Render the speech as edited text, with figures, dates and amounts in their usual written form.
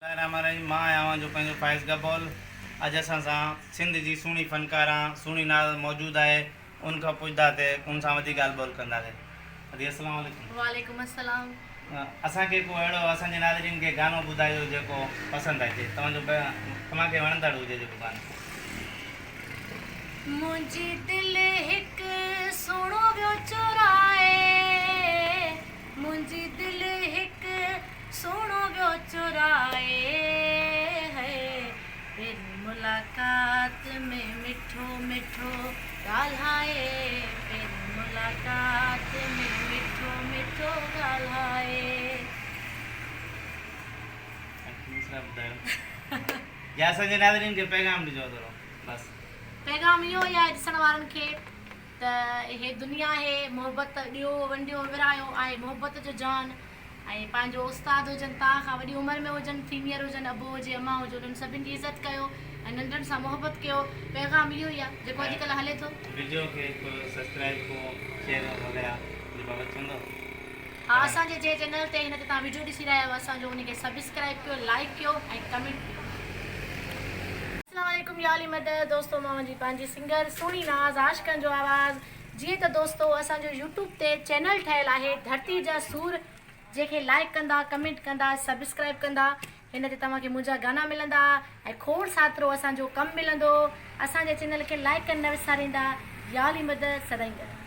بسم الله الرحمن الرحيم مان آهيان اوهان جو پنهنجو فائز گبول اڄ اسان سان سنڌ جي سهڻي فنڪارا سهڻي ناز موجود آهي ان کان پڇدا تي ان سان وڌيڪ ڳالهه ٻولهه ڪنداسين ادي السلام عليڪم. وعليڪم السلام. اسان کي ڪو اهڙو اسان جي ناظرين کي گانو ٻڌايو جيڪو پسند اچي توهان جو توهان کي وڻندڙ هجي جيڪو گانو. منهنجي دل هڪ سهڻو ويو چورائي منهنجي دل هڪ سهڻو ويو چورائي هي پهرين ملاقات ۾ مٺو مٺو ڳالهائي پهرين ملاقات ۾ مٺو مٺو ڳالهائي. مصرع ٻڌايو يا اسان جي ناظرين کي پيغام ڏجو ٿورو بس. پيغام اهو ئي آهي ڏسڻ وارن کي ته هي دنيا آهي محبت ڏيو ونڊيو ورهايو آهي محبت جو جهان ۽ پنهنجو استاد هجن توهان کان وڏي عمر ۾ هجن سينيئر هجن ابو هجي امان هجي انهن سڀن جي عزت ڪيو ۽ ننڍن سان محبت ڪيو پيغام اهو ئي آهي جيڪو اڄڪلهه هلي ٿو. وڊيو کي هڪ سبسڪرائب ڪو شيئر وغيره جي بابت چوندو. ها اسان جي جنهن چينل تي هن تي توهان وڊيو ڏسي رهيا آهيو اسان جو ان کي سبسڪرائب ڪيو لائيڪ ڪيو ۽ ڪمينٽ ڪيو. السلام عليڪم يا علي مدد دوستو مان اوهان جي پنهنجي سنگر سهڻي ناز عاشقن جو آواز جيئن ته دوستو اسان جو يوٽيوب تي چينل ٺهيل آهي ڌرتي جا سور جنهن کي لائيڪ ڪندا ڪمينٽ ڪندا سبسڪرائب ڪندا هن تي توهان کي منهنجا گانا ملندا ۽ کوڙ ساترو اسان جو ڪم ملندو اسان جي چينل کي لائيڪ ڪرڻ نه وساريندا يا علي مدد سدائين گڏ.